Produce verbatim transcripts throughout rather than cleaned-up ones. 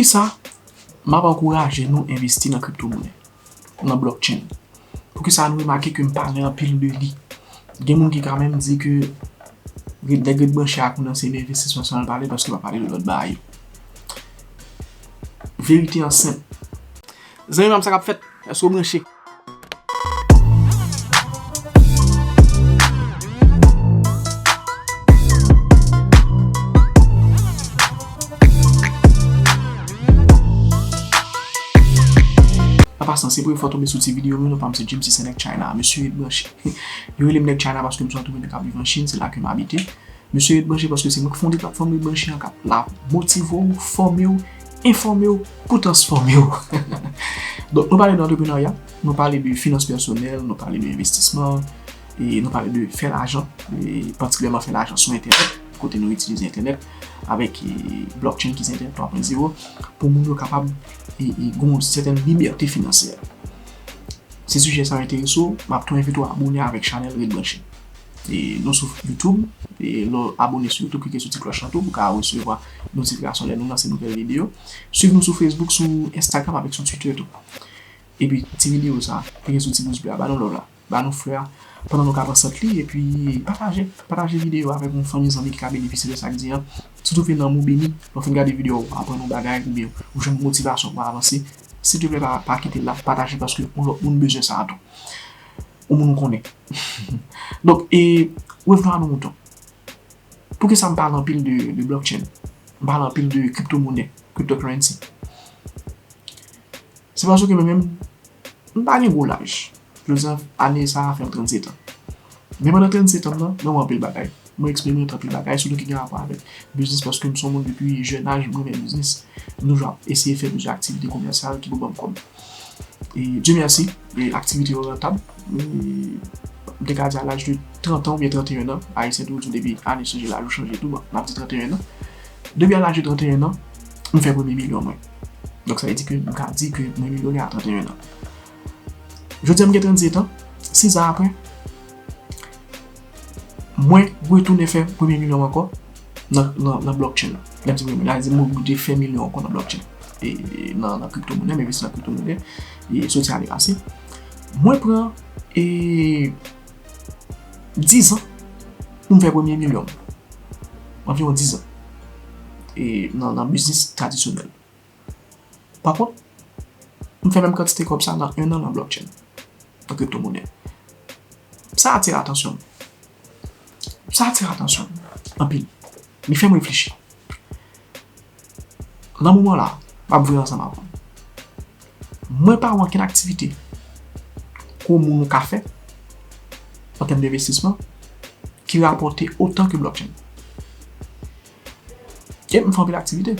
Poukisa m ap ankouraje nou envesti nan kriptomonè, nan blockchain? Poukisa nou remake ke m pale anpil de li? Gen moun ki ka menm di ke nèg ret branche ak ou nan se de envestisman san l pale paske pa pale de lòt bagay yo. Verite an senp. Zanmi pa m, sa k ap fèt? Èske w branche? An pasan, se premye fwa w tonbe sou ti videyo m yo, non pa m se James, se nèg China. Mesye ret branche. Yo rele m nèg China paske m se yon antreprenè k ap viv an Chin, se la ke m abite. Mesye ret branche paske se mwen k fonde platfòm Ret Branche an k ap la motive w, fòme w, enfòme w, pou transfòme w. Donk, nou pale de antreprenarya, nou pale de finans pèsonèl, nou pale de envestisman, e nou pale de fè lajan, e patikilyèman fè lajan sou entènèt, kote nou itilize entènèt avèk, e, blockchain ki se entènèt twa pwen zewo, pou moun yo kapab, e, e, gen yon sètèn libète finansyè. Si sijè sa yo enterese w, m ap tou envite w abone avèk chanèl Ret Branche. E nou sou YouTube, e lè w abone sou YouTube, klike sou ti klòch lan tou pou w ka resevwa notifikasyon lè nou lanse nouvèl videyo. Swiv nou sou Facebook, sou Instagram avèk sou Twitter tou. Epi ti videyo sa, klike sou ti pous ble a, ba nou love la, ba nou flè a, pandan nou ka pran sant li, epi pataje, pataje videyo avèk yon fanmi, zanmi ki ka benefisye de sa k di an. Si w twouve nanm ou beni, lè w fin gade videyo a, w aprann yon bagay, oubyen ou jwenn motivasyon pou w avanse, silteplè pa, pa kite l la, pataje paske yon lòt moun bezwen sa a tou. Yon moun ou konnen. Donk, e, revenons à nos moutons. Poukisa m pale anpil de, de blockchain? M pale anpil de kriptomonè, cryptocurrency. Se paske mwen menm, m pa gen gwo laj. Jodi a, ane sa a fè m trannset an. Men pandan trannset an m nan, mwen wè anpil bagay. Mwen eksperimante anpil bagay, sitou ki gen rapò avèk biznis, paske m se yon moun depi jèn aj, m renmen biznis. M toujou ap eseye fè plizyè aktivite komèsyal ki pou ban m kòb. E Dye mèsi, e aktivite yo rantab. E m te ka di a laj de trant an oubyen trannteyen an, Ayisyen toujou di depi ane chanje, laj ou chanje tou, bon, m ap di trannteyen an. Depi a laj de trannteyen an, m fè premye milyon mwen. Donk sa vle di ke m ka di ke mwen milyonè a trannteyen an. Jodi a m gen trannset an, sis an apre, mwen retounen fè premye milyon ankò nan, nan, nan blockchain. Lè m di premye milyon, sa vle di mwen retounen fè milyon ankò nan blockchain. E, e nan, nan kriptomonè, m envesti nan kriptomonè, e soti ane pase. Mwen pran, e, diz an pou m fè premye milyon. Anviwon diz an. E nan, nan biznis tradisyonèl. Pa kont, m fè menm kantite kòb sa nan en an nan blockchain, nan kriptomonè. Sa atire atansyon m. Sa atire atansyon m anpil. Li fè m reflechi. Nan moman la, m ap vre ansanm avè w. Mwen pa wè okenn aktivite ke yon moun ou ka fè an tèm denvestisman ki rapòte otan ke blockchain. E m fè anpil aktivite.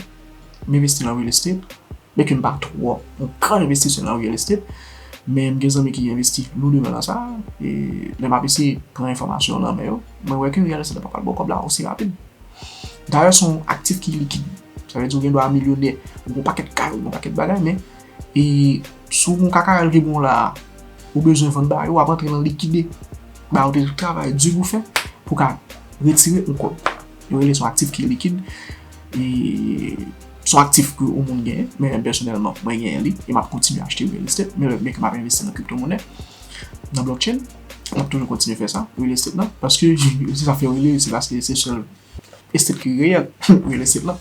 M envesti nan real estate, byenke m pa twò yon gran envestisè nan real estate, men m gen zanmi ki envesti lourdman nan sa, e lè m ap eseye pran enfòmasyon nan men yo, mwen wè ke real estate la pa pral ba w kòb la osi rapid. Dayè, se yon aktif ki likid. Sa vle di ou gen dwa milyonè, ou gen yon pakèt kay, ou gen yon pakèt bagay, men, e, si w gen yon kakarèl ki bon la, ou bezwen vann bagay ou, w ap antre nan likide. Ba ou te travay di pou fè, pou ka retire yon kòb. Yo rele se yon aktif ki likid. E se yon aktif ke yon moun genyen, men menm pèsonèlman, mwen genyen li, e m ap kontinye achte real estate, men, men ke m ap envesti nan kriptomonè, nan blockchain, m ap toujou kontinye fè sa, real estate nan, paske se sa fè yo rele, se paske se sèl estate ki reyèl, real estate lan.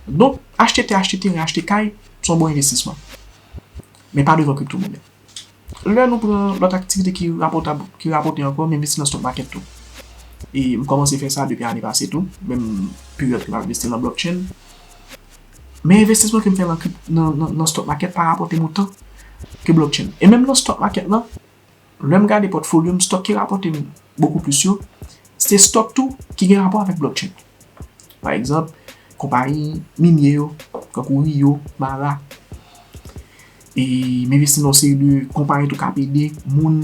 Donk, achte tè, achte teren, achte kay, se yon bon envestisman. Men pa devan kriptomonè. Lè nou pran lòt aktivite ki rapòtab, ki rapòte ankò, m envesti nan stock market tou. E m kòmanse fè sa depi ane pase tou, menm peryòd ke m ap envesti nan blockchain. Men envestisman ke m fè nan, krip- nan, nan, nan stock market pa rapòte m otan ke blockchain. E menm nan stock market lan, lè m gade pòtfolyo m, stock ki rapòte m bokou plis yo, se stock tou ki gen rapò avèk blockchain. Pa egzanp, konpayi minye yo, kankou Rio, Mara. E m envesti nan yon seri de konpayi tou k ap ede moun,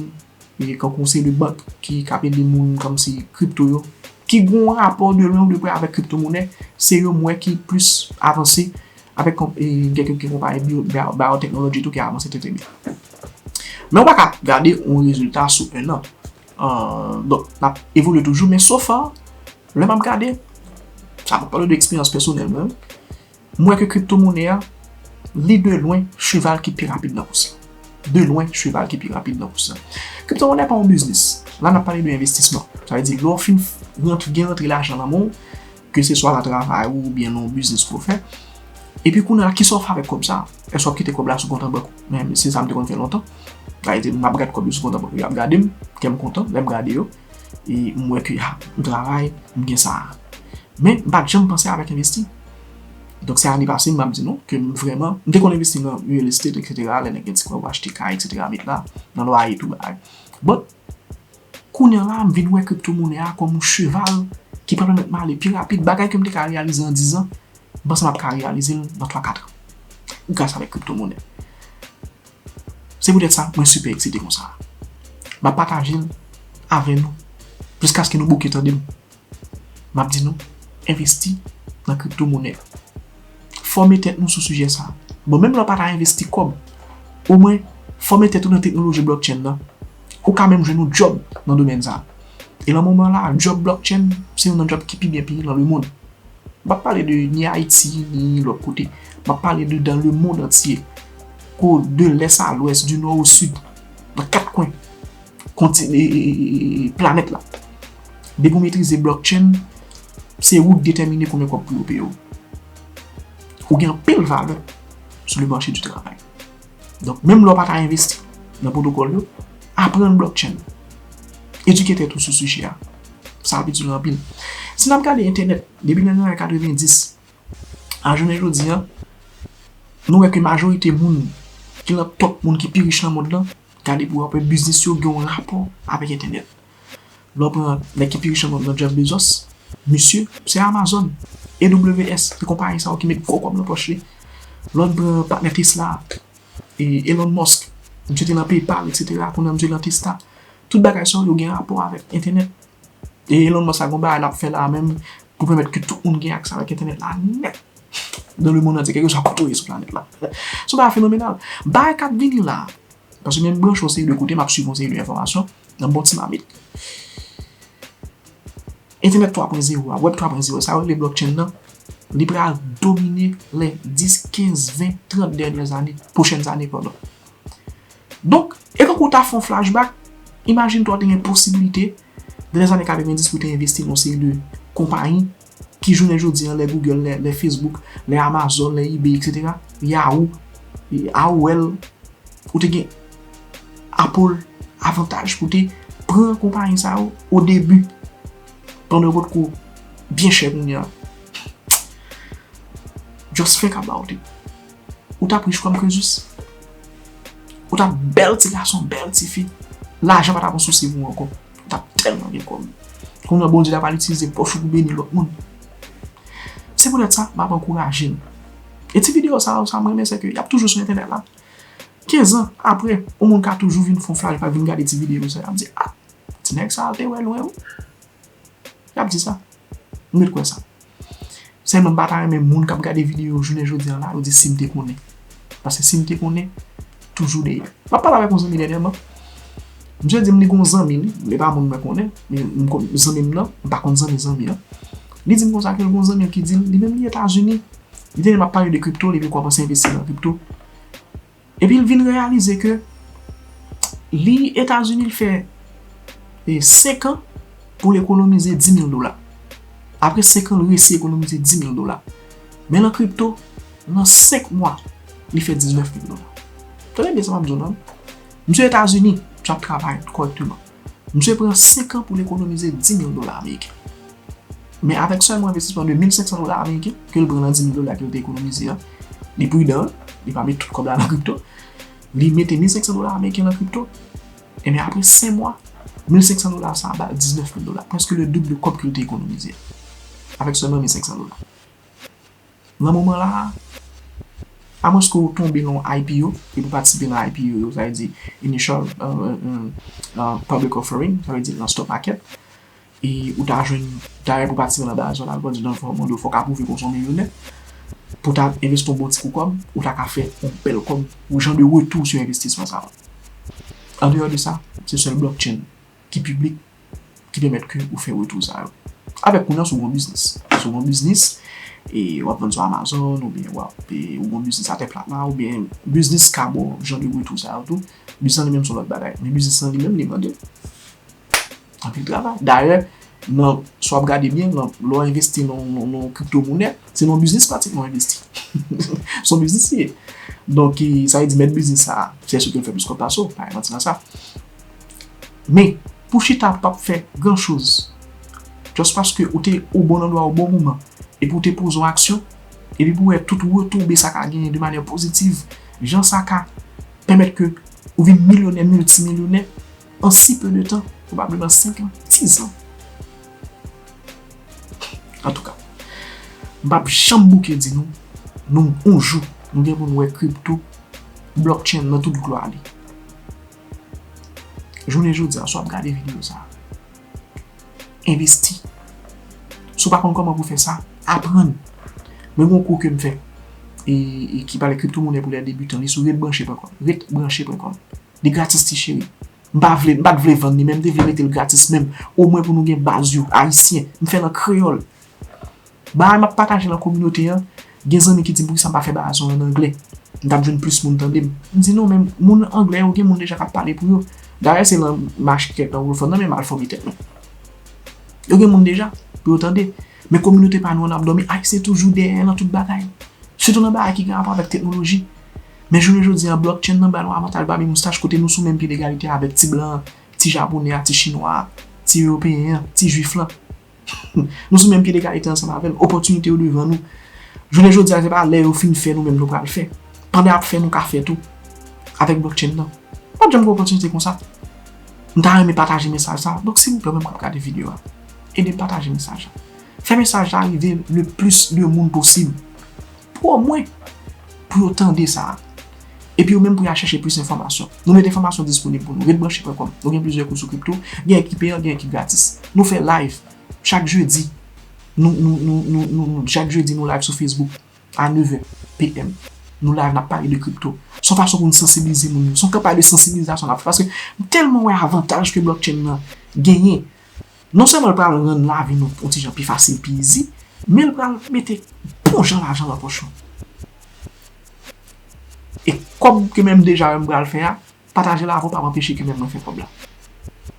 e kankou yon seri de bank ki, k ap ede moun kòmsi kripto yo, ki gen yon rapò de lwen ou de prè avèk kriptomonè, se yo m wè ki plis avanse avèk konp- e gen kèk konpayi bio- bio- biotechnology tou ki avanse trè trè byen. Men ou pa ka gade yon rezilta sou en an. An, donk, n ap evolye toujou, men so far, lè m ap gade, sa m ap pale de eksperyans pèsonèl mwen, m wè ke kriptomonè a, Li de lwen cheval ki pi rapid nan kous la. De lwen cheval ki pi rapid nan kous la. Kriptomonè pa yon biznis. La n ap pale de envestisman. Sa vle di lè w fin rant, gen rantre lajan nan men w, ke se swa nan travay ou oubyen nan yon biznis ke w fè. Epi kounye a, kisa w fè avèk kòb sa a? Èske w ap kite kòb la sou kont an bank ou? Men se sa m te konn fè lontan. Sa vle di m ap gade kòb yo sou kont an bank yo, y ap gade m, kè m kontan lè m gade yo. E m wè ke ha, m travay, m gen sa a. Men m pa t janm panse avèk envesti. Donk se ane pase m ap di nou ke m vrèman, m te konn envesti nan real estate, etsetera, lè nèg gen ti kòb, achte kay, etsetera, met la, nan lwaye, tout bagay. But kounye a la, m vin wè kriptomonè a kòm yon cheval ki pral pèmèt m ale pi rapid. Bagay ke m te ka reyalize an diz an, m panse m ap ka reyalize l nan twa kat an. Gras avèk kriptomonè. Se poutèt sa, mwen super eksite konsa. M ap pataje l avè nou, jiskaske nou bouke tande m. M ap di nou, envesti nan kriptomonè. Fòme tèt nou sou sijè sa a. Bon, menm lè w pa ta envesti kòb, omwen, fòme tèt ou nan teknoloji blockchain nan. Ou ka menm jwenn yon djòb nan domèn sa a. E nan moman la, djòb blockchain, se youn nan djòb ki pi byen peye nan lemonn. M p ap pale de ni Ayiti, ni lòt kote. M ap pale de dans le monde entier. Ko de l'est à l'ouest, du nord au sud, nan kat kwen konti-, e, e, e, e, planèt la. Depi w metrize blockchain, se ou k detèmine konbyen kòb pou yo peye w. Ou gen anpil valè sou le marché du travail. Donk, menm lè w pa ta envesti nan pwotokòl yo, aprann blockchain. Edike tèt ou sou sijè a. Sa ap itil ou anpil. Si n ap gade entènèt, depi nan lane katrevendis, a jounen jodi a, nou wè ke majorite moun ki nan top moun ki pi rich nan mond lan, gade pou w wè biznis yo gen yon rapò avèk entènèt. Lè w pran nèg ki pi rich nan mond lan, Jeff Bezos, misye, se Amazon, A W S, se konpayi sa yo ki met gwo kòb nan pòch li. Lè w pran patnè Tesla, e Elon Musk, misye te nan PayPal, etsetera, kounye a misye nan Tesla. Tout bagay sa yo, yo gen rapò avèk entènèt. E Elon Musk la gon bagay l ap fè la menm pou pèmèt ke tout moun gen aksè avèk entènèt la nèt. Dans le monde entier, kèlkeswa kote w ye sou planèt la. Se yon bagay fenomenal. Bagay k ap vini la, paske m branche yon seri de kote, m ap swiv yon seri de enfòmasyon nan bon ti mamit. Entènèt twa pwen zewo a, Web twa pwen zewo, sa yo rele blockchain nan, li pral domine lè dis, kenz, ven, trant dènyè zane, pwochèn zane, padon. Donk, e tankou w ta fè yon flashback, imajine twa w te gen posibilite, nan lèzane katrevendis, pou w te envesti nan yon seri de konpayi ki, jounen jodi a, lè Google, lè, lè Facebook, lè Amazon, lè eBay, etsetera, Yahoo, e, A O L, ou te gen Apple, avantaj pou w te pran konpayi sa yo o debi, pandan yo potko byen chè kounye a. Just think about it. Ou t ap rich kòm Krezus. Ou t ap bèl ti gason, bèl ti fi. Lajan pa t ap yon sousi pou ou ankò. Ou t ap tèlman gen kòb. Kounye a Bondye ta pral itilize pòch ou pou beni lòt moun. Se poutèt sa, m ap ankouraje n. E ti videyo sa yo, sa m renmen, se ke y ap toujou sou entènèt la. Kenz an apre, yon moun ka toujou vin fè yon flashback, vin gade ti videyo sa, y ap di, "Ah, ti nèg sa a te wè lwen, wi." Y ap di sa. M ret kwè sa. Sèlman, m pa ta renmen moun k ap gade videyo jounen jodi a la, yo di, "Si m te konnen." Paske si m te konnen, toujou dèyè. M ap pale avèk yon zanmi dènyèman. Misye di m li gon zanmi li, li pa moun mwen konnen, men m kon-, zanmi m nan, m pa konn zanmi zanmi an. Li di m konsa ke l gon zanmi l ki di l, li menm li Etazini. Li tande m ap pale de kripto, li vin kòmanse envesti nan kripto. Epi l vin reyalize ke li Etazini, l fè, e, senk an pou l ekonomize di mil dola. Apre senk an, l resi ekonomize di mil dola. Men nan kripto, nan senk mwa, li fè diznèf mil dola. Tande byen sa m ap di w nan. Misye Etazini, misye ap travay kòrèkteman. Misye pran senk an pou l ekonomize di mil dola ameriken. Men avèk sèlman envestisman de mil senk san dola ameriken ke l pran nan di mil dola ke l te ekonomize a, li pridan, li pa met tout kòb la nan kripto. Li mete mil senk san dola ameriken nan kripto. Ebyen, apre senk mwa, mil senk san dola sa a ba l diznèf mil dola, prèske le doub de kòb ke l te ekonomize a, avèk sèlman mil senk san dola. Nan moman la a, amwenske w tonbe nan yon I P O, e pou patisipe nan I P O yo, sa vle di Initial, euh, euh, euh, Public Offering, sa vle di nan stock market, e ou ta jwenn, dayè pou patisipe nan bagay sa yo, la, l pral di nan fò, mande w fò w ka pwouve ke w se yon milyonè, pou w ta envesti yon bon ti kou kòb, ou ta ka fè yon bèl kòb, yon jan de retour sur investissement sa yo. Andeyò de sa, se sèl blockchain ki piblik, ki pèmèt ke ou fè retour sa yo. Avèk kounye a, si w gen yon biznis. Si w gen yon biznis, e w ap vann sou Amazon, oubyen w ap, e, ou gen yon biznis atè plat la, oubyen biznis ka ba w jan de retou sa yo tou. Biznis lan li menm se yon lòt bagay. Men biznis lan li menm, li mande anpil travay. Dayè, nan, si w ap gade byen, nan, lè w envesti nan, nan, nan kripto monè, se nan yon biznis pratikman w envesti. Se yon biznis li ye. Donk, e, sa vle di mèt biznis sa, se sou ke l fè plis kòb pase w, pa gen manti nan sa. Men, pou chita p ap fè gran choz, just paske ou te o bon andwa o bon moman, epi ou te poze yon aksyon, epi pou wè tout retonbe sa ka genyen de manyè pozitiv, jan sa ka pèmèt ke ou vin milyonè, miltimilyonè, an si peu de tan, pwobableman senk an, dis an. Antouka, m p ap janm bouke di nou, nou, yon jou, nou gen pou n wè kripto, blockchain nan tout glwa li. Jounen jodi a, si w ap gade videyo sa a, envesti. Si w pa konn kòman pou fè sa, aprann. Mwen gen yon kou ke m fè, e, e ki pale kripto monè pou lè debitan, li sou ret branche pwen kòm. Ret branche pwen kòm. Li gratis ti cheri. M pa vle, m pa t vle vann li, men m te vle mete l gratis menm. Omwen pou nou gen baz yo, ayisyen. M fè l an kreyòl. Bagay m ap pataje nan kominote an, gen zanmi ki di m poukisa m pa fè bagay sa yo an anglè. M t ap jwenn plis moun tande m. M di non, men moun anglè yo gen moun deja k ap pale pou yo. Dayè se lan m achte kèk anglofòn nan, men m al fòme tèt mwen. Yo gen moun deja pou yo tande. Men kominote pa nou an ap dòmi. Ayisyen toujou dèyè nan tout bagay. Sitou nan bagay ki gen rapò avèk teknoloji. Men jounen jodi a, blockchain nan ba nou avantaj babi moustach kote nou sou menm pye degalite avèk ti blan an, ti japonè a, ti chinwa a, ti ewopeyen an, ti jwif lan. Nou sou menm pye degalite ansanm avè l. Opòtinite yo devan nou. Jounen jodi a, se pa lè yo fin fè nou menm nou pral fè. Pandan y ap fè, nou ka fè tou. Avèk blockchain nan. Pa t janm gen opòtinite konsa. M ta renmen pataje mesaj sa. Donk, silvouplè, ou menm k ap gade videyo a, ede m pataje mesaj la. Fè mesaj la rive le plis de moun posib. Pou omwen, pou yo tande sa a. Epi yo menm pou y al chèche plis enfòmasyon. Nou met enfòmasyon disponib pou nou. Ret branche pwen kòm. Nou gen plizyè kou sou kripto. Gen ki peyan, gen ki gratis. Nou fè live chak jedi. Nou, nou, nou, nou, nou, nou, chak jedi, nou live sou Facebook a nèf è P M. Nou live, n ap pale de kripto. Se yon fason pou nou sansibilize moun yo. Se yon kanpay de sansibilizasyon n ap fè. Paske m tèlman wè avantaj ke blockchain nan genyen. Non sèlman l pral rann lavi nou yon ti jan pi fasil, pi izi, men l pral mete bon jan lajan nan pòch nou. E kòb ke menm deja m pral fè a, pataje l avè w p ap anpeche ke menm mwen fè kòb la.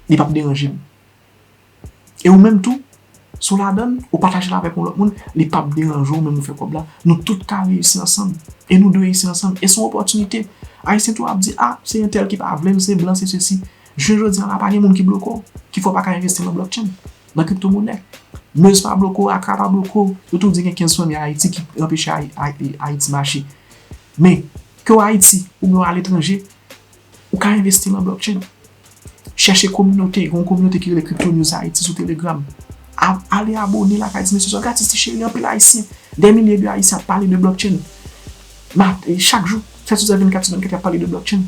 Li p ap deranje m. E ou menm tou, si w ladan l, ou pataje l avèk yon lòt moun, li p ap deranje w menm ou fè kòb la. Nou tout ka reyisi ansanm. E nou dwe reyisi ansanm. E se yon opòtinite. Ayisyen tou ap di, a, se entèl ki pa vle l, se blan, se sesi. Jounen jodi a la, pa gen moun ki bloke w, ki fè w pa ka envesti nan blockchain, nan kripto monè. Mez pa bloke w, Akra pa bloke w. Yo tou di gen kenz fanmi Ayiti ki anpeche Ay-, Ay-, Ayiti mache. Men, ke w Ayiti oubyen w aletranje, ou ka envesti nan blockchain. Chèche kominote, gen yon kominote ki rele Crypto News Haiti sou Telegram. A-, ale abone lakay Ti Mesye sa, gratis ti cheri, anpil Ayisyen, dè milye de Ayisyen ap pale de blockchain. Ma-, e chak jou, sèt sou sèt, vennkat sou vennkat, y ap pale de blockchain.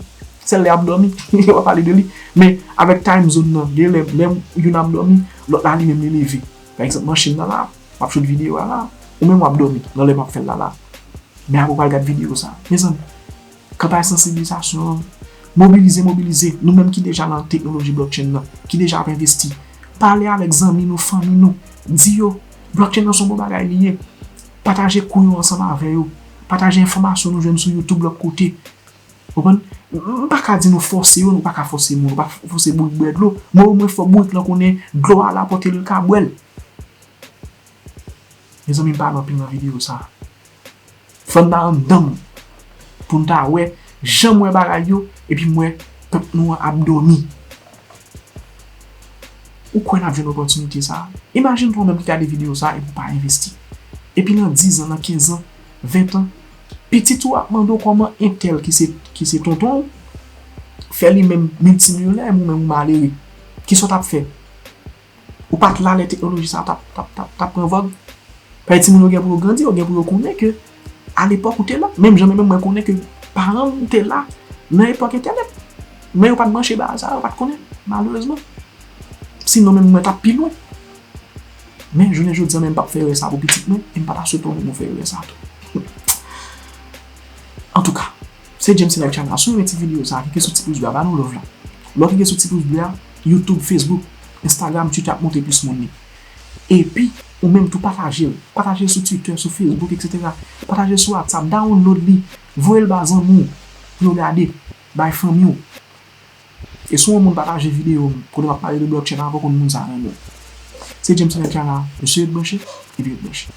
Sèl lè y ap dòmi, y ap pale de li. Men, avèk time zone nan, gen lè, lè youn ap dòmi, lòt la li menm li leve. Pa egzanp, m an Chin nan la, m ap shoot videyo a la, ou menm w ap dòmi, nan lè m ap fè l la la. Men apre w pral gad videyo sa. Mezanmi, kanpay sansibilizasyon an, mobilize, mobilize, nou menm ki deja nan teknoloji blockchain nan, ki deja ap envesti. Pale avèk zanmi nou, fanmi nou, di yo, blockchain nan se yon bon bagay li ye. Pataje kou yo ansanm avè yo. Pataje enfòmasyon nou jwenn sou YouTube lòt kote. Konprann? M, m pa ka di nou fòse yo, nou pa ka fòse moun, nou pa fòse bourik bwè dlo. Men omwen fò bourik lan konnen dlo a la pote l ka bwè l. Mezanmi, m pale anpil nan videyo sa. Fò n ta anndan m pou n ta wè jan m wè bagay yo, epi m wè pèp nou an ap dòmi. Ou kwè n ap jwenn opòtinite sa a? Imajine twa ou menm ki gade videyo sa a epi w pa envesti. Epi nan diz an, nan kenz an, ven an, pitit ou ap mande w kòman entèl ki se, ki se tonton w, fè li menm miltimilyonè, ou menm ou malere. Kisa w t ap fè? Ou pa t la lè teknoloji sa a t ap, t ap, t ap, t ap pran vòg. Paske timoun yo gen pou yo grandi, yo gen pou yo konnen ke alepòk ou te la. Menm jan menm mwen konnen ke paran m te la nan epòk entènèt. Men yo pa t branche bagay sa, yo pa t konnen, malerezman. Sinon menm mwen t ap pi lwen. Men jounen jodi a menm m p ap fè erè sa pou pitit mwen, e m pa ta swete w menm ou fè erè sa tou. Antouka, se James Live Channel. Si w renmen ti videyo sa, klike sou ti pous ble a, ba nou love la. Lè w klike sou ti pous ble a, YouTube, Facebook, Instagram, Twitter ap montre plis moun li. Epi, ou menm tou pataje l. Pataje l sou Twitter, sou Facebook, etsetera. Pataje l sou WhatsApp, download li, voye l ba zanmi w pou yo gade, bay fanmi w. E si yon moun pataje videyo m, kote m ap pale de blockchain, a, poko konn moun sa renmen. Se James Mercala, mesye ret branche, epi ret branche.